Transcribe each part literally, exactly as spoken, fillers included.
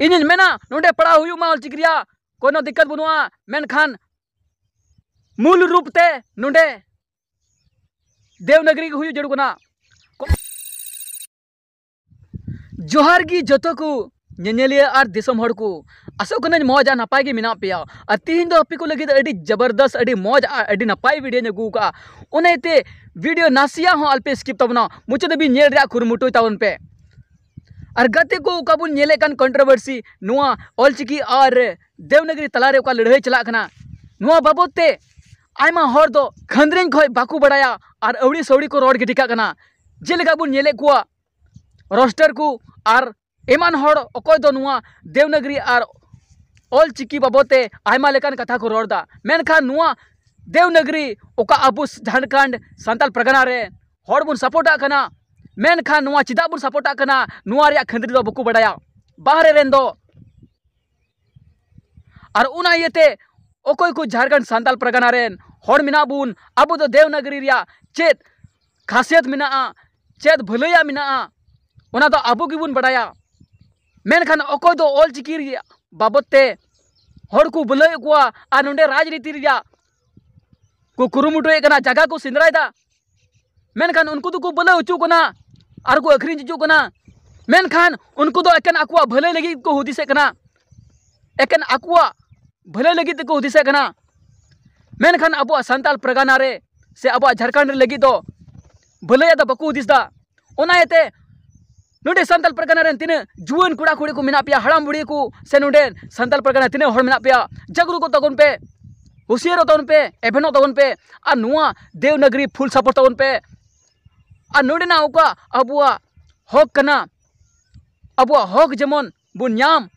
ᱤᱧᱤᱧ ᱢᱮᱱᱟ ᱱᱚᱰᱮ ᱯᱟᱲᱦᱟᱣ ᱦᱩᱭᱩᱜ ᱢᱟ ᱚᱞᱪᱤᱠᱤ ᱨᱮᱭᱟᱜ, ᱠᱳᱱᱳ ᱫᱤᱠᱠᱟᱛ ᱵᱟᱹᱱᱩᱜᱼᱟ, ᱢᱮᱱᱠᱷᱟᱱ ᱢᱩᱞ ᱨᱩᱯ ᱛᱮ ᱱᱚᱰᱮ ᱫᱮᱣᱱᱟᱜᱽᱨᱤ ᱜᱮ ᱦᱩᱭᱩᱜ ᱡᱟᱹᱨᱩᱲ ᱠᱟᱱᱟ᱾ ᱡᱚᱦᱟᱨ ᱜᱮ ᱡᱚᱛᱚ ᱠᱚ ᱧᱮᱧᱮᱞᱤᱭᱟᱹ ᱟᱨ ᱫᱤᱥᱚᱢ ᱦᱚᱲ ᱠᱚ, ᱟᱥᱚᱜ ᱠᱟᱹᱱᱟᱹᱧ ᱢᱚᱡᱽ ᱟᱨ ᱱᱟᱯᱟᱭ ᱜᱮ ᱢᱮᱱᱟᱜ ᱯᱮᱭᱟ᱾ ᱟᱨ ᱛᱤᱦᱤᱧ ᱫᱚ ᱟᱯᱮ ᱠᱚ ᱞᱟᱹᱜᱤᱫ ᱟᱹᱰᱤ ᱡᱟᱵᱟᱨᱫᱚᱥ, ᱟᱹᱰᱤ ᱢᱚᱡᱽ ᱟᱨ ᱟᱹᱰᱤ ᱱᱟᱯᱟᱭ ᱵᱷᱤᱰᱤᱭᱳᱧ ᱟᱹᱜᱩ ᱟᱠᱟᱫᱼᱟ᱾ ᱚᱱᱟᱛᱮ ᱵᱷᱤᱰᱤᱭᱳ ᱱᱟᱥᱮᱭᱟᱜ ᱦᱚᱸ ᱟᱞᱯᱮ ᱥᱠᱤᱯ ᱛᱟᱵᱚᱱᱟ, ᱢᱩᱪᱟᱹᱫ ᱫᱷᱟᱹᱵᱤᱡ ᱧᱮᱞ ᱨᱮᱭᱟᱜ ᱠᱩᱨᱩᱢᱩᱴᱩᱭ ᱛᱟᱵᱚᱱ ᱯᱮ᱾ ᱟᱨ ᱜᱟᱛᱮ ᱠᱚ, ᱚᱠᱟ ᱵᱚᱱ ᱧᱮᱞᱮᱫ ᱠᱟᱱ ᱠᱚᱱᱴᱨᱳᱵᱷᱟᱨᱥᱤ, ᱱᱚᱣᱟ ᱚᱞᱪᱤᱠᱤ ᱟᱨ ᱫᱮᱣᱱᱟᱜᱽᱨᱤ ᱛᱟᱞᱟᱨᱮ ᱚᱠᱟ ᱞᱟᱹᱲᱦᱟᱹᱭ ᱪᱟᱞᱟᱜ ᱠᱟᱱᱟ, ᱱᱚᱣᱟ ᱵᱟᱵᱚᱫ ᱛᱮ ᱟᱭᱢᱟ ᱦᱚᱲ ᱫᱚ ᱠᱷᱟᱹᱱᱫᱽᱨᱤᱧ ᱠᱷᱚᱱ ᱵᱟᱠᱚ ᱵᱟᱲᱟᱭᱟ ᱟᱨ ᱟᱹᱣᱲᱤ ᱥᱟᱹᱣᱲᱤ ᱠᱚ ᱨᱚᱲ ᱜᱤᱰᱤ ᱠᱟᱜ ᱠᱟᱱᱟ᱾ ᱡᱮᱞᱮᱠᱟ ᱵᱚᱱ ᱧᱮᱞᱮᱫ ᱠᱚᱣᱟ ᱨᱳᱥᱴᱟᱨ ᱠᱚ ᱟᱨ ᱮᱢᱟᱱ ᱦᱚᱲ, ᱚᱠᱚᱭ ᱫᱚ ᱱᱚᱣᱟ ᱫᱮᱣᱱᱟᱜᱽᱨᱤ ᱟᱨ ᱚᱞᱪᱤᱠᱤ ᱵᱟᱵᱚᱫ ᱛᱮ ᱟᱭᱢᱟ ᱞᱮᱠᱟᱱ ᱠᱟᱛᱷᱟ ᱠᱚ ᱨᱚᱲ ᱮᱫᱟ᱾ ᱢᱮᱱᱠᱷᱟᱱ ᱱᱚᱣᱟ ᱫᱮᱣᱱᱟᱜᱽᱨᱤ ᱚᱠᱟ ᱟᱵᱚ ᱡᱷᱟᱲᱠᱷᱚᱸᱰ ᱥᱟᱱᱛᱟᱞ ᱯᱟᱨᱜᱟᱱᱟ ᱨᱮ ᱦᱚᱲ ᱵᱚᱱ ᱥᱟᱯᱳᱨᱴᱟᱜ ᱠᱟᱱᱟ, ᱢᱮᱱᱠᱷᱟᱱ ᱱᱚᱣᱟ ᱪᱮᱫᱟᱜ ᱵᱚᱱ ᱥᱟᱯᱳᱨᱴᱟᱜ ᱠᱟᱱᱟ, ᱱᱚᱣᱟ ᱨᱮᱭᱟᱜ ᱠᱷᱟᱹᱱᱫᱽᱨᱤ ᱫᱚ ᱵᱟᱠᱚ ᱵᱟᱰᱟᱭᱟ ᱵᱟᱦᱨᱮ ᱨᱮᱱ ᱫᱚ᱾ ᱟᱨ ᱚᱱᱟ ᱤᱭᱟᱹᱛᱮ ᱚᱠᱚᱭ ᱠᱚ ᱡᱷᱟᱲᱠᱷᱚᱸᱰ ᱥᱟᱱᱛᱟᱞ ᱯᱟᱨᱜᱟᱱᱟ ᱨᱮᱱ ᱦᱚᱲ ᱢᱮᱱᱟᱜ ᱵᱚᱱ, ᱟᱵᱚ ᱫᱚ ᱫᱮᱣᱱᱟᱜᱽᱨᱤ ᱨᱮᱭᱟᱜ ᱪᱮᱫ ᱠᱷᱟᱥᱤᱭᱟᱛ ᱢᱮᱱᱟᱜᱼᱟ, ᱪᱮᱫ ᱵᱷᱟᱹᱞᱟᱹᱭᱟᱜ ᱢᱮᱱᱟᱜᱼᱟ, ᱚᱱᱟ ᱫᱚ ᱟᱵᱚ ᱜᱮᱵᱚᱱ ᱵᱟᱰᱟᱭᱟ᱾ ᱢᱮᱱᱠᱷᱟᱱ ᱚᱠᱚᱭ ᱫᱚ ᱚᱞᱪᱤᱠᱤ ᱨᱮᱭᱟᱜ ᱵᱟᱵᱚᱫ ᱛᱮ ᱦᱚᱲ ᱠᱚ ᱵᱷᱟᱹᱞᱟᱹᱭᱮᱫ ᱠᱚᱣᱟ ᱟᱨ ᱱᱚᱰᱮ ᱨᱟᱡᱽᱱᱤᱛᱤ ᱨᱮᱭᱟᱜ ᱠᱚ ᱠᱩᱨᱩᱢᱩᱴᱩᱭᱮᱫ ᱠᱟᱱᱟ, ᱡᱟᱭᱜᱟ ᱠᱚ ᱥᱮᱸᱫᱽᱨᱟᱭᱮᱫᱟ, ᱢᱮᱱᱠᱷᱟᱱ ᱩᱱᱠᱩ ᱫᱚᱠᱚ ᱵᱷᱟᱹᱞᱟᱹᱭ ᱦᱚᱪᱚᱜ ᱠᱟᱱᱟ ᱟᱨ ᱠᱚ ᱟᱹᱠᱷᱨᱤᱧ ᱦᱚᱪᱚᱜ ᱠᱟᱱᱟ᱾ ᱢᱮᱱᱠᱷᱟᱱ ᱩᱱᱠᱩ ᱫᱚ ᱮᱠᱮᱱ ᱟᱠᱚᱣᱟᱜ ᱵᱷᱟᱹᱞᱟᱹᱭ ᱞᱟᱹᱜᱤᱫ ᱠᱚ ᱦᱩᱫᱤᱥᱮᱫ ᱠᱟᱱᱟ, ᱮᱠᱮᱱ ᱟᱠᱚᱣᱟᱜ ᱵᱷᱟᱹᱞᱟᱹᱭ ᱞᱟᱹᱜᱤᱫ ᱛᱮᱠᱚ ᱦᱩᱫᱤᱥᱮᱫ ᱠᱟᱱᱟ᱾ ᱢᱮᱱᱠᱷᱟᱱ ᱟᱵᱚᱣᱟᱜ ᱥᱟᱱᱛᱟᱞ ᱯᱟᱨᱜᱟᱱᱟ ᱨᱮ ᱥᱮ ᱟᱵᱚᱣᱟᱜ ᱡᱷᱟᱲᱠᱷᱚᱸᱰ ᱨᱮ ᱞᱟᱹᱜᱤᱫ ᱫᱚ ᱵᱷᱟᱹᱞᱟᱹᱭᱟᱜ ᱫᱚ ᱵᱟᱠᱚ ᱦᱩᱫᱤᱥ ᱮᱫᱟ᱾ ᱚᱱᱟ ᱤᱭᱟᱹᱛᱮ ᱱᱚᱰᱮ ᱥᱟᱱᱛᱟᱞ ᱯᱟᱨᱜᱟᱱᱟ ᱨᱮᱱ ᱛᱤᱱᱟᱹᱜ ᱡᱩᱣᱟᱹᱱ ᱠᱚᱲᱟ ᱠᱩᱲᱤ ᱠᱚ ᱢᱮᱱᱟᱜ ᱯᱮᱭᱟ, ᱦᱟᱲᱟᱢ ᱵᱩᱲᱦᱤ ᱠᱚ, ᱥᱮ ᱱᱚᱰᱮ ᱥᱟᱱᱛᱟᱞ ᱯᱟᱨᱜᱟᱱᱟ ᱛᱤᱱᱟᱹᱜ ᱦᱚᱲ ᱢᱮᱱᱟᱜ ᱯᱮᱭᱟ, ᱡᱟᱜᱽᱨᱩᱠᱚᱜ ᱛᱟᱵᱚᱱ ᱯᱮ, ᱦᱩᱥᱤᱭᱟᱹᱨᱚᱜ ᱛᱟᱵᱚᱱ ᱯᱮ, ᱮᱵᱷᱮᱱᱚᱜ ᱛᱟᱵᱚᱱ ᱯᱮ, ᱟᱨ ᱱᱚᱣᱟ ᱫᱮᱣᱱᱟᱜᱽᱨᱤ ᱯᱷᱩᱞ ᱥᱟᱯᱳᱨᱴ ᱛᱟᱵᱚᱱ ᱯᱮ᱾ ᱟᱨ ᱱᱚᱰᱮᱱᱟᱜ ᱚᱠᱟ ᱟᱵᱚᱣᱟᱜ ᱦᱚᱠ ᱠᱟᱱᱟ, ᱟᱵᱚᱣᱟᱜ ᱦᱚᱠ ᱡᱮᱢᱚᱱ ᱵᱚᱱ ᱧᱟᱢ,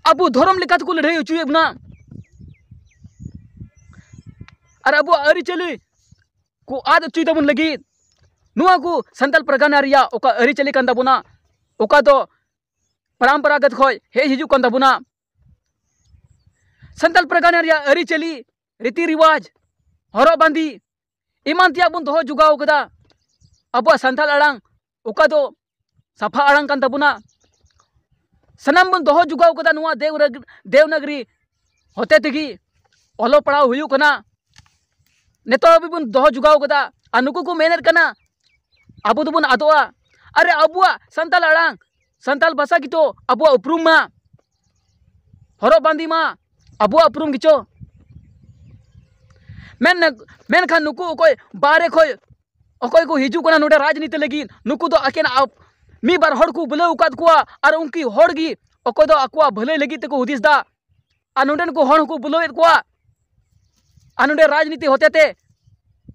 ᱟᱵᱚ ᱫᱷᱚᱨᱚᱢ ᱞᱮᱠᱟ ᱛᱮᱠᱚ ᱞᱟᱹᱲᱦᱟᱹᱭ ᱦᱚᱪᱚᱭᱮᱫ ᱵᱚᱱᱟ, ᱟᱨ ᱟᱵᱚᱣᱟᱜ ᱟᱹᱨᱤᱪᱟᱹᱞᱤ ᱠᱚ ᱟᱫ ᱦᱚᱪᱚᱭ ᱛᱟᱵᱚᱱ ᱞᱟᱹᱜᱤᱫ, ᱱᱚᱣᱟ ᱠᱚ ᱥᱟᱱᱛᱟᱞ ᱯᱟᱨᱜᱟᱱᱟ ᱨᱮᱭᱟᱜ ᱚᱠᱟ ᱟᱹᱨᱤᱪᱟᱹᱞᱤ ᱠᱟᱱ ᱛᱟᱵᱚᱱᱟ, ᱚᱠᱟ ᱫᱚ ᱯᱚᱨᱚᱢᱯᱚᱨᱟᱜᱚᱛ ᱠᱷᱚᱱ ᱦᱮᱡ ᱦᱤᱡᱩᱜ ᱠᱟᱱ ᱛᱟᱵᱚᱱᱟ, ᱥᱟᱱᱛᱟᱞ ᱯᱟᱨᱜᱟᱱᱟ ᱨᱮᱭᱟᱜ ᱟᱹᱨᱤᱪᱟᱹᱞᱤ, ᱨᱤᱛᱤ ᱨᱤᱣᱟᱡᱽ, ᱦᱚᱨᱚᱜ ᱵᱟᱸᱫᱮ, ᱮᱢᱟᱱ ᱛᱮᱭᱟᱜ ᱵᱚᱱ ᱫᱚᱦᱚ ᱡᱚᱜᱟᱣ ᱠᱟᱫᱟ᱾ ᱟᱵᱚᱣᱟᱜ ᱥᱟᱱᱛᱟᱲ ᱟᱲᱟᱝ ᱚᱠᱟ ᱫᱚ ᱥᱟᱯᱷᱟ ᱟᱲᱟᱝ ᱠᱟᱱ ᱛᱟᱵᱚᱱᱟ, ᱥᱟᱱᱟᱢ ᱵᱚᱱ ᱫᱚᱦᱚ ᱡᱚᱜᱟᱣ ᱠᱟᱫᱟ ᱱᱚᱣᱟ ᱫᱮᱣᱱᱟᱜ-, ᱫᱮᱣᱱᱟᱜᱽᱨᱤ ᱦᱚᱛᱮ ᱛᱮᱜᱮ ᱚᱞᱚᱜ ᱯᱟᱲᱦᱟᱣ ᱦᱩᱭᱩᱜ ᱠᱟᱱᱟ᱾ ᱱᱤᱛᱚᱜ ᱦᱟᱹᱵᱤᱡ ᱵᱚᱱ ᱫᱚᱦᱚ ᱡᱚᱜᱟᱣ ᱠᱟᱫᱟ᱾ ᱟᱨ ᱱᱩᱠᱩ ᱠᱚ ᱢᱮᱱᱮᱫ ᱠᱟᱱᱟ ᱟᱵᱚ ᱫᱚᱵᱚᱱ ᱟᱫᱚᱜᱼᱟ᱾ ᱟᱨᱮ, ᱟᱵᱚᱣᱟᱜ ᱥᱟᱱᱛᱟᱲ ᱟᱲᱟᱝ, ᱥᱟᱱᱛᱟᱲ ᱵᱷᱟᱥᱟ ᱜᱮᱛᱚ ᱟᱵᱚᱣᱟᱜ ᱩᱯᱨᱩᱢ ᱢᱟ, ᱦᱚᱨᱚᱜ ᱵᱟᱸᱫᱮ ᱢᱟ ᱟᱵᱚᱣᱟᱜ ᱩᱯᱨᱩᱢ ᱜᱮᱪᱚ᱾ ᱢᱮᱱ, ᱢᱮᱱᱠᱷᱟᱱ ᱱᱩᱠᱩ ᱚᱠᱚᱭ ᱵᱟᱦᱨᱮ ᱠᱷᱚᱡ ᱚᱠᱚᱭ ᱠᱚ ᱦᱤᱡᱩᱜ ᱠᱟᱱᱟ ᱱᱚᱰᱮ ᱨᱟᱡᱽᱱᱤᱛᱤ ᱞᱟᱹᱜᱤᱫ, ᱱᱩᱠᱩ ᱫᱚ ᱟᱹᱠᱤᱱ ᱟᱯ-, ᱢᱤᱫ ᱵᱟᱨ ᱦᱚᱲ ᱠᱚ ᱵᱩᱞᱟᱹᱣ ᱟᱠᱟᱫ ᱠᱚᱣᱟ ᱟᱨ ᱩᱱᱠᱤ ᱦᱚᱲ ᱜᱮ ᱚᱠᱚᱭ ᱫᱚ ᱟᱠᱚᱣᱟᱜ ᱵᱷᱟᱹᱞᱟᱹᱭ ᱞᱟᱹᱜᱤᱫ ᱛᱮᱠᱚ ᱦᱩᱫᱤᱥ ᱫᱟ᱾ ᱟᱨ ᱱᱚᱰᱮᱱ ᱠᱚ ᱦᱚᱲ ᱦᱚᱸᱠᱚ ᱵᱩᱞᱟᱹᱣᱮᱫ ᱠᱚᱣᱟ᱾ ᱟᱨ ᱱᱚᱰᱮ ᱨᱟᱡᱽᱱᱤᱛᱤ ᱦᱚᱛᱮᱛᱮ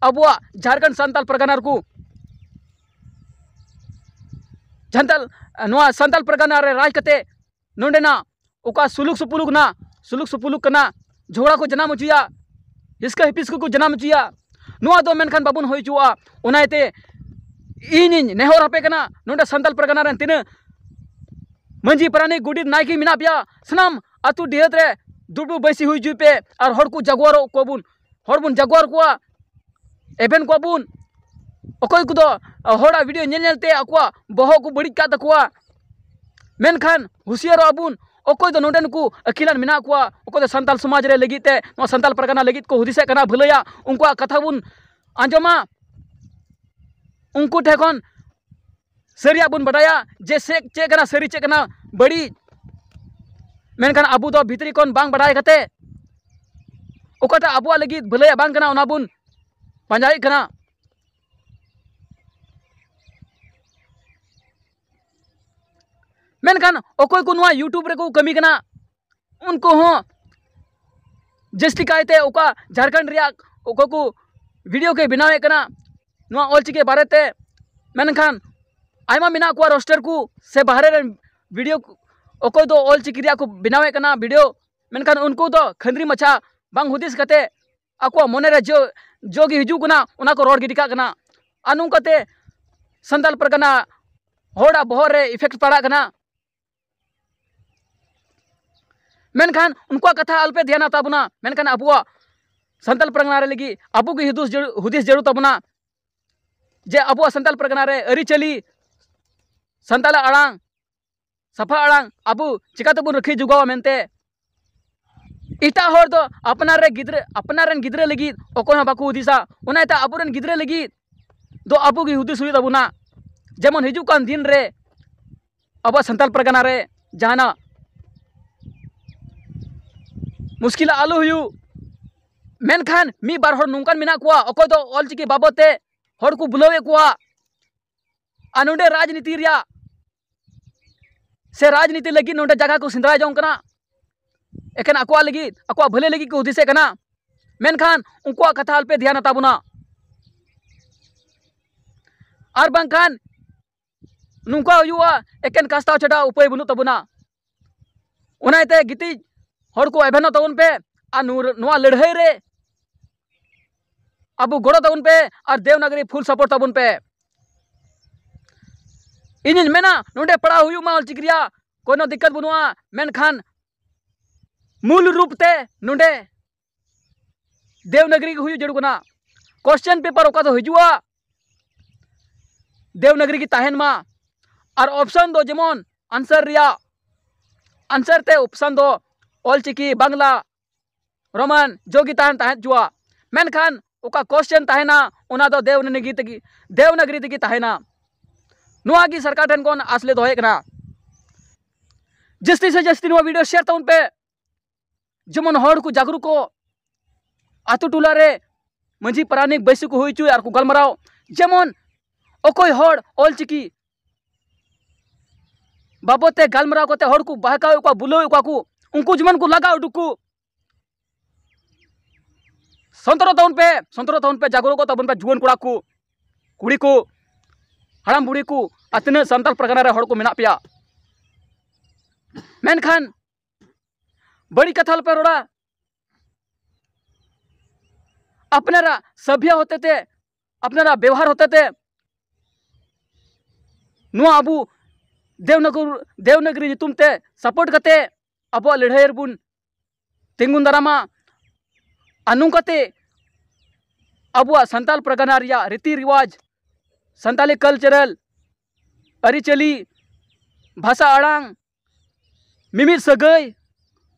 ᱟᱵᱚᱣᱟᱜ ᱡᱷᱟᱲᱠᱷᱚᱸᱰ ᱥᱟᱱᱛᱟᱞ ᱯᱟᱨᱜᱟᱱᱟ ᱨᱮᱠᱚ, ᱥᱟᱱᱛᱟᱞ, ᱱᱚᱣᱟ ᱥᱟᱱᱛᱟᱞ ᱯᱟᱨᱜᱟᱱᱟ ᱨᱮ ᱨᱟᱡᱽ ᱠᱟᱛᱮ ᱱᱚᱰᱮᱱᱟᱜ ᱚᱠᱟ ᱥᱩᱞᱩᱠ ᱥᱩᱯᱩᱞᱩᱠ ᱱᱟ, ᱥᱩᱞᱩᱠ ᱥᱩᱯᱩᱞᱩᱠ ᱠᱟᱱᱟ, ᱡᱷᱚᱜᱽᱲᱟ ᱠᱚ ᱡᱟᱱᱟᱢ ᱦᱚᱪᱚᱭᱟ, ᱦᱤᱥᱠᱟᱹ ᱦᱤᱯᱤᱥ ᱠᱚᱠᱚ ᱡᱟᱱᱟᱢ ᱦᱚᱪᱚᱭᱟ, ᱱᱚᱣᱟ ᱫᱚ ᱢᱮᱱᱠᱷᱟᱱ ᱵᱟᱵᱚᱱ ᱦᱩᱭ ᱦᱚᱪᱚᱣᱟᱜᱼᱟ᱾ ᱚᱱᱟ ᱤᱭᱟᱹᱛᱮ ᱤᱧᱤᱧ ᱱᱮᱦᱚᱨ ᱟᱯᱮ ᱠᱟᱱᱟ, ᱱᱚᱰᱮ ᱥᱟᱱᱛᱟᱞ ᱯᱟᱨᱜᱟᱱᱟ ᱨᱮᱱ ᱛᱤᱱᱟᱹᱜ ᱢᱟᱹᱡᱷᱤ, ᱯᱟᱨᱟᱱᱤᱠ, ᱜᱚᱰᱮᱛ, ᱱᱟᱭᱠᱮ ᱢᱮᱱᱟᱜ ᱯᱮᱭᱟ, ᱥᱟᱱᱟᱢ ᱟᱹᱛᱩ ᱰᱤᱦᱟᱹᱛ ᱨᱮ ᱫᱩᱲᱩᱵ ᱵᱟᱹᱭᱥᱤ ᱦᱩᱭ ᱦᱚᱪᱚᱭ ᱯᱮ ᱟᱨ ᱦᱚᱲ ᱠᱚ ᱡᱟᱜᱣᱟᱨᱚᱜ ᱠᱚᱣᱟ ᱵᱚᱱ, ᱦᱚᱲ ᱵᱚᱱ ᱡᱟᱜᱣᱟᱨ ᱠᱚᱣᱟ᱾ ᱮᱵᱷᱮᱱ ᱠᱚᱣᱟ ᱵᱚᱱ᱾ ᱚᱠᱚᱭ ᱠᱚᱫᱚ, ᱟ, ᱦᱚᱲᱟᱜ ᱵᱷᱤᱰᱤᱭᱳ ᱧᱮᱞ ᱧᱮᱞ ᱛᱮ ᱟᱠᱚᱣᱟᱜ ᱵᱚᱦᱚᱜ ᱠᱚ ᱵᱟᱹᱲᱤᱡ ᱠᱟᱜ ᱛᱟᱠᱚᱣᱟ, ᱢᱮᱱᱠᱷᱟᱱ ᱦᱩᱥᱤᱭᱟᱨᱚᱜ ᱟᱵᱚᱱ᱾ ᱚᱠᱚᱭ ᱫᱚ ᱱᱚᱰᱮ ᱱᱩᱠᱩ ᱟᱹᱠᱤᱞᱟᱱ ᱢᱮᱱᱟᱜ ᱠᱚᱣᱟ, ᱚᱠᱚᱭ ᱫᱚ ᱥᱟᱱᱛᱟᱞ ᱥᱚᱢᱟᱡᱽ ᱨᱮ ᱞᱟᱹᱜᱤᱫ ᱛᱮ, ᱱᱚᱣᱟ ᱥᱟᱱᱛᱟᱞ ᱯᱟᱨᱜᱟᱱᱟ ᱞᱟᱹᱜᱤᱫ ᱠᱚ ᱦᱩᱫᱤᱥᱮᱫ ᱠᱟᱱᱟ ᱵᱷᱟᱹᱞᱟᱹᱭᱟ, ᱩᱱᱠᱩᱣᱟᱜ ᱠᱟᱛᱷᱟ ᱵᱚᱱ ᱟᱸᱡᱚᱢᱟ, ᱩᱱᱠᱩ ᱴᱷᱮᱱ ᱠᱷᱚᱱ ᱥᱟᱹᱨᱤᱭᱟᱜ ᱵᱚᱱ ᱵᱟᱰᱟᱭᱟ ᱡᱮ ᱥᱮ ᱪᱮᱫ ᱠᱟᱱᱟ ᱥᱟᱹᱨᱤ, ᱪᱮᱫ ᱠᱟᱱᱟ ᱵᱟᱹᱲᱤᱡ᱾ ᱢᱮᱱᱠᱷᱟᱱ ᱟᱵᱚ ᱫᱚ ᱵᱷᱤᱛᱨᱤ ᱠᱷᱚᱱ ᱵᱟᱝ ᱵᱟᱰᱟᱭ ᱠᱟᱛᱮ ᱚᱠᱟᱴᱟᱜ ᱟᱵᱚᱣᱟᱜ ᱞᱟᱹᱜᱤᱫ ᱵᱷᱟᱹᱞᱟᱹᱭᱟᱜ ᱵᱟᱝ ᱠᱟᱱᱟ, ᱚᱱᱟ ᱵᱚᱱ ᱯᱟᱸᱡᱟᱭᱮᱫ ᱠᱟᱱᱟ᱾ ᱢᱮᱱᱠᱷᱟᱱ ᱚᱠᱚᱭ ᱠᱚ ᱱᱚᱣᱟ YouTube ᱨᱮᱠᱚ ᱠᱟᱹᱢᱤ ᱠᱟᱱᱟ, ᱩᱱᱠᱩ ᱦᱚᱸ ᱡᱟᱹᱥᱛᱤ ᱠᱟᱭᱛᱮ ᱚᱠᱟ ᱡᱷᱟᱲᱠᱷᱚᱸᱰ ᱨᱮᱭᱟᱜ ᱚᱠᱚᱭ ᱠᱚ ᱵᱷᱤᱰᱤᱭᱳ ᱠᱚ ᱵᱮᱱᱟᱣᱮᱫ ᱠᱟᱱᱟ ᱱᱚᱣᱟ ᱚᱞᱪᱤᱠᱤ ᱵᱟᱨᱮᱛᱮ, ᱢᱮᱱᱠᱷᱟᱱ ᱟᱭᱢᱟ ᱢᱮᱱᱟᱜ ᱠᱚᱣᱟ ᱨᱳᱥᱴᱟᱨ ᱠᱚ ᱥᱮ ᱵᱟᱦᱨᱮ ᱨᱮᱱ ᱵᱷᱤᱰᱤᱭᱳ ᱠᱚ, ᱚᱠᱚᱭ ᱫᱚ ᱚᱞᱪᱤᱠᱤ ᱨᱮᱭᱟᱜ ᱠᱚ ᱵᱮᱱᱟᱣᱮᱫ ᱠᱟᱱᱟ ᱵᱷᱤᱰᱤᱭᱳ, ᱢᱮᱱᱠᱷᱟᱱ ᱩᱱᱠᱩ ᱫᱚ ᱠᱷᱟᱹᱱᱫᱽᱨᱤ ᱢᱟᱪᱷᱟ ᱵᱟᱝ ᱦᱩᱫᱤᱥ ᱠᱟᱛᱮ ᱟᱠᱚᱣᱟᱜ ᱢᱚᱱᱮ ᱨᱮ ᱡᱚ, ᱡᱚ ᱜᱮ ᱦᱤᱡᱩᱜ ᱠᱟᱱᱟ, ᱚᱱᱟ ᱠᱚ ᱨᱚᱲ ᱜᱤᱰᱤ ᱠᱟᱜ ᱠᱟᱱᱟ᱾ ᱟᱨ ᱱᱚᱝᱠᱟᱛᱮ ᱥᱟᱱᱛᱟᱞ ᱯᱟᱨᱜᱟᱱᱟ ᱦᱚᱲᱟᱜ ᱵᱚᱦᱚᱜ ᱨᱮ ᱤᱯᱷᱮᱠᱴ ᱯᱟᱲᱟᱜ ᱠᱟᱱᱟ᱾ ᱢᱮᱱᱠᱷᱟᱱ ᱩᱱᱠᱩᱣᱟᱜ ᱠᱟᱛᱷᱟ ᱟᱞᱚᱯᱮ ᱫᱷᱮᱭᱟᱱᱟ ᱛᱟᱵᱚᱱᱟ, ᱢᱮᱱᱠᱷᱟᱱ ᱟᱵᱚᱣᱟᱜ ᱥᱟᱱᱛᱟᱞ ᱯᱟᱨᱜᱟᱱᱟ ᱨᱮ ᱞᱟᱹᱜᱤᱫ ᱟᱵᱚ ᱜᱮ ᱦᱩᱫᱤᱥ ᱡᱟᱹᱨᱩ-, ᱦᱩᱫᱤᱥ ᱡᱟᱹᱨᱩᱲ ᱛᱟᱵᱚᱱᱟ ᱡᱮ ᱟᱵᱚᱣᱟᱜ ᱥᱟᱱᱛᱟᱞ ᱯᱟᱨᱜᱟᱱᱟ ᱨᱮ ᱟᱹᱨᱤᱪᱟᱹᱞᱤ, ᱥᱟᱱᱛᱟᱞᱟᱜ ᱟᱲᱟᱝ, ᱥᱟᱯᱷᱟ ᱟᱲᱟᱝ ᱟᱵᱚ ᱪᱤᱠᱟᱹ ᱛᱮᱵᱚᱱ ᱨᱟᱹᱠᱷᱤ ᱡᱚᱜᱟᱣᱟ ᱢᱮᱱᱛᱮ᱾ ᱮᱴᱟᱜ ᱦᱚᱲ ᱫᱚ ᱟᱯᱱᱟᱨ ᱨᱮ ᱜᱤᱫᱽᱨᱟᱹ, ᱟᱯᱱᱟᱨ ᱨᱮᱱ ᱜᱤᱫᱽᱨᱟᱹ ᱞᱟᱹᱜᱤᱫ ᱚᱠᱚᱭ ᱦᱚᱸ ᱵᱟᱠᱚ ᱦᱩᱫᱤᱥᱟ᱾ ᱚᱱᱟ ᱤᱭᱟᱹᱛᱮ ᱟᱵᱚᱨᱮᱱ ᱜᱤᱫᱽᱨᱟᱹ ᱞᱟᱹᱜᱤᱫ ᱫᱚ ᱟᱵᱚ ᱜᱮ ᱦᱩᱫᱤᱥ ᱦᱩᱭᱩᱜ ᱛᱟᱵᱚᱱᱟ᱾ ᱡᱮᱢᱚᱱ ᱦᱤᱡᱩᱜ ᱠᱟᱱ ᱫᱤᱱ ᱨᱮ ᱟᱵᱚᱣᱟᱜ ᱥᱟᱱᱛᱟᱲ ᱯᱟᱨᱜᱟᱱᱟ ᱨᱮ ᱡᱟᱦᱟᱱᱟᱜ ᱢᱩᱥᱠᱤᱞ ᱟᱞᱚ ᱦᱩᱭᱩᱜ᱾ ᱢᱮᱱᱠᱷᱟᱱ ᱢᱤᱫ ᱵᱟᱨ ᱦᱚᱲ ᱱᱚᱝᱠᱟᱱ ᱢᱮᱱᱟᱜ ᱠᱚᱣᱟ, ᱚᱠᱚᱭ ᱫᱚ ᱚᱞᱪᱤᱠᱤ ᱵᱟᱵᱚᱫ ᱛᱮ ᱦᱚᱲ ᱠᱚ ᱵᱩᱞᱟᱹᱣᱮᱫ ᱠᱚᱣᱟ᱾ ᱟᱨ ᱱᱚᱰᱮ ᱨᱟᱡᱽᱱᱤᱛᱤ ᱨᱮᱭᱟᱜ ᱥᱮ ᱨᱟᱡᱽᱱᱤᱛᱤ ᱞᱟᱹᱜᱤᱫ ᱱᱚᱰᱮ ᱡᱟᱭᱜᱟ ᱠᱚ ᱥᱮᱸᱫᱽᱨᱟ ᱡᱚᱝ ᱠᱟᱱᱟ᱾ ᱮᱠᱮᱱ ᱟᱠᱚᱣᱟᱜ ᱞᱟᱹᱜᱤᱫ, ᱟᱠᱚᱣᱟᱜ ᱵᱷᱟᱹᱞᱟᱹᱭ ᱞᱟᱹᱜᱤᱫ ᱠᱚ ᱦᱩᱫᱤᱥᱮᱫ ᱠᱟᱱᱟ᱾ ᱢᱮᱱᱠᱷᱟᱱ ᱩᱱᱠᱩᱣᱟᱜ ᱠᱟᱛᱷᱟ ᱟᱞᱯᱮ ᱫᱷᱮᱭᱟᱱ ᱛᱟᱵᱚᱱᱟ᱾ ᱟᱨ ᱵᱟᱝᱠᱷᱟᱱ ᱱᱚᱝᱠᱟ ᱦᱩᱭᱩᱜᱼᱟ, ᱮᱠᱮᱱ ᱠᱟᱥᱛᱟᱣ ᱪᱷᱟᱰᱟ ᱩᱯᱟᱹᱭ ᱵᱟᱹᱱᱩᱜ ᱛᱟᱵᱚᱱᱟ᱾ ᱚᱱᱟ ᱤᱭᱟᱹᱛᱮ ᱜᱤᱛᱤᱡ ᱦᱚᱲ ᱠᱚ ᱮᱵᱷᱮᱱᱚᱜ ᱛᱟᱵᱚᱱ ᱯᱮ ᱟᱨ ᱱᱩᱨ-, ᱱᱚᱣᱟ ᱞᱟᱹᱲᱦᱟᱹᱭ ᱨᱮ ᱟᱵᱚ ᱜᱚᱲᱚ ᱛᱟᱵᱚᱱ ᱯᱮ ᱟᱨ ᱫᱮᱣᱱᱟᱜᱚᱨᱤ full support ᱛᱟᱵᱚᱱ ᱯᱮ᱾ ᱤᱧᱤᱧ ᱢᱮᱱᱟ, ᱱᱚᱰᱮ ᱯᱟᱲᱦᱟᱣ ᱦᱩᱭᱩᱜ ᱢᱟ ᱚᱞᱪᱤᱠᱤ ᱨᱮᱭᱟᱜ, ᱠᱳᱱᱳ ᱫᱤᱠᱠᱟᱛ ᱵᱟᱹᱱᱩᱜᱼᱟ᱾ ᱢᱮᱱᱠᱷᱟᱱ ᱢᱩᱞ ᱨᱩᱯ ᱛᱮ ᱱᱚᱰᱮ ᱫᱮᱣᱱᱟᱜᱚᱨᱤ ᱜᱮ ᱦᱩᱭᱩᱜ ᱡᱟᱹᱨᱩᱲ ᱠᱟᱱᱟ᱾ Question paper ᱚᱠᱟ ᱫᱚ ᱦᱤᱡᱩᱜᱼᱟ, ᱫᱮᱣᱱᱟᱜᱚᱨᱤ ᱜᱮ ᱛᱟᱦᱮᱱ ᱢᱟ᱾ ᱟᱨ option ᱫᱚ ᱡᱮᱢᱚᱱ answer ᱨᱮᱭᱟᱜ, answer ᱛᱮ option ᱫᱚ ᱚᱞᱪᱤᱠᱤ, ᱵᱟᱝᱞᱟ, ᱨᱳᱢᱟᱱ ᱡᱚ ᱜᱮ ᱛᱟᱦᱮᱱ, ᱛᱟᱦᱮᱸ ᱦᱚᱪᱚᱣᱟᱜ᱾ ᱢᱮᱱᱠᱷᱟᱱ ᱚᱠᱟ question ᱛᱟᱦᱮᱱᱟ, ᱚᱱᱟ ᱫᱚ ᱫᱮᱣᱱᱟᱜᱚᱨᱤ ᱛᱮᱜᱮ, ᱫᱮᱣᱱᱟᱜᱚᱨᱤ ᱛᱮᱜᱮ ᱛᱟᱦᱮᱱᱟ᱾ ᱱᱚᱣᱟ ᱜᱮ ᱥᱚᱨᱠᱟᱨ ᱴᱷᱮᱱ ᱠᱷᱚᱱ ᱟᱥ ᱞᱮ ᱫᱚᱦᱚᱭᱮᱫ ᱠᱟᱱᱟ᱾ ᱡᱟᱹᱥᱛᱤ ᱥᱮ ᱡᱟᱹᱥᱛᱤ ᱱᱚᱣᱟ video share ᱛᱟᱵᱚᱱ ᱯᱮ, ᱡᱮᱢᱚᱱ ᱦᱚᱲ ᱠᱚ ᱡᱟᱜᱽᱨᱩᱠᱚᱜ, ᱟᱛᱳ ᱴᱚᱞᱟ ᱨᱮ ᱢᱟᱹᱡᱷᱤ ᱯᱟᱨᱟᱱᱤᱠ ᱵᱟᱹᱭᱥᱤ ᱠᱚ ᱦᱩᱭ ᱦᱚᱪᱚᱭ ᱟᱨ ᱠᱚ ᱜᱟᱞᱢᱟᱨᱟᱣ, ᱡᱮᱢᱚᱱ ᱚᱠᱚᱭ ᱦᱚᱲ ᱚᱞᱪᱤᱠᱤ ᱵᱟᱵᱚᱫ ᱛᱮ ᱜᱟᱞᱢᱟᱨᱟᱣ ᱠᱟᱛᱮ ᱦᱚᱲ ᱠᱚ ᱵᱟᱦᱠᱟᱣᱮᱫ ᱠᱚᱣᱟ, ᱵᱩᱞᱟᱹᱣᱮᱫ ᱠᱚᱣᱟ ᱠᱚ, ᱩᱱᱠᱩ ᱡᱮᱢᱚᱱ ᱠᱚ ᱞᱟᱜᱟ ᱩᱰᱩᱠ ᱠᱚ᱾ ᱥᱚᱱᱛᱚᱨᱚᱜ ᱛᱟᱵᱚᱱ ᱯᱮ, ᱥᱚᱱᱛᱚᱨᱚᱜ ᱛᱟᱵᱚᱱ ᱯᱮ, ᱡᱟᱜᱽᱨᱚᱛ ᱛᱟᱵᱚᱱ ᱯᱮ, ᱡᱩᱣᱟᱹᱱ ᱠᱚᱲᱟ ᱠᱚ, ᱠᱩᱲᱤ ᱠᱚ, ᱦᱟᱲᱟᱢ ᱵᱩᱲᱦᱤ ᱠᱚ, ᱟᱨ ᱛᱤᱱᱟᱹᱜ ᱥᱟᱱᱛᱟᱲ ᱯᱟᱨᱜᱟᱱᱟ ᱨᱮ ᱦᱚᱲ ᱠᱚ ᱢᱮᱱᱟᱜ ᱯᱮᱭᱟ᱾ ᱢᱮᱱᱠᱷᱟᱱ ᱵᱟᱹᱲᱤᱡ ᱠᱟᱛᱷᱟ ᱟᱞᱚᱯᱮ ᱨᱚᱲᱟ᱾ ᱟᱯᱱᱟᱨᱟᱜ ᱥᱟᱵᱷᱭᱟ ᱦᱚᱛᱮᱛᱮ, ᱟᱯᱱᱟᱨᱟᱜ ᱵᱮᱣᱦᱟᱨ ᱦᱚᱛᱮᱛᱮ ᱱᱚᱣᱟ ᱟᱵᱚ ᱫᱮᱣᱱᱟᱜᱚᱨ-, ᱫᱮᱣᱱᱟᱜᱚᱨᱤ ᱧᱩᱛᱩᱢ ᱛᱮ support ᱠᱟᱛᱮ ᱟᱵᱚᱣᱟᱜ ᱞᱟᱹᱲᱦᱟᱹᱭ ᱨᱮᱵᱚᱱ ᱛᱤᱸᱜᱩᱱ ᱫᱟᱨᱟᱢᱟ᱾ ᱟᱨ ᱱᱚᱝᱠᱟᱛᱮ ᱟᱵᱚᱣᱟᱜ ᱥᱟᱱᱛᱟᱞ ᱯᱟᱨᱜᱟᱱᱟ ᱨᱮᱭᱟᱜ ᱨᱤᱛᱤ ᱨᱮᱣᱟᱡᱽ, ᱥᱟᱱᱛᱟᱞᱤ cultural ᱟᱹᱨᱤᱪᱟᱹᱞᱤ, ᱵᱷᱟᱥᱟ ᱟᱲᱟᱝ, ᱢᱤᱢᱤᱫ ᱥᱟᱹᱜᱟᱹᱭ,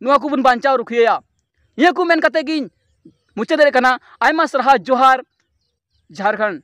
ᱱᱚᱣᱟ ᱠᱚᱵᱚᱱ ᱵᱟᱧᱪᱟᱣ ᱨᱩᱠᱷᱤᱭᱟᱹᱭᱟ᱾ ᱱᱤᱭᱟᱹ ᱠᱚ ᱢᱮᱱ ᱠᱟᱛᱮ ᱜᱤᱧ ᱢᱩᱪᱟᱹᱫ ᱫᱟᱲᱮᱭᱟᱜ ᱠᱟᱱᱟ᱾ ᱟᱭᱢᱟ ᱥᱟᱨᱦᱟᱣ, ᱡᱚᱦᱟᱨ, ᱡᱷᱟᱲᱠᱷᱚᱸᱰ᱾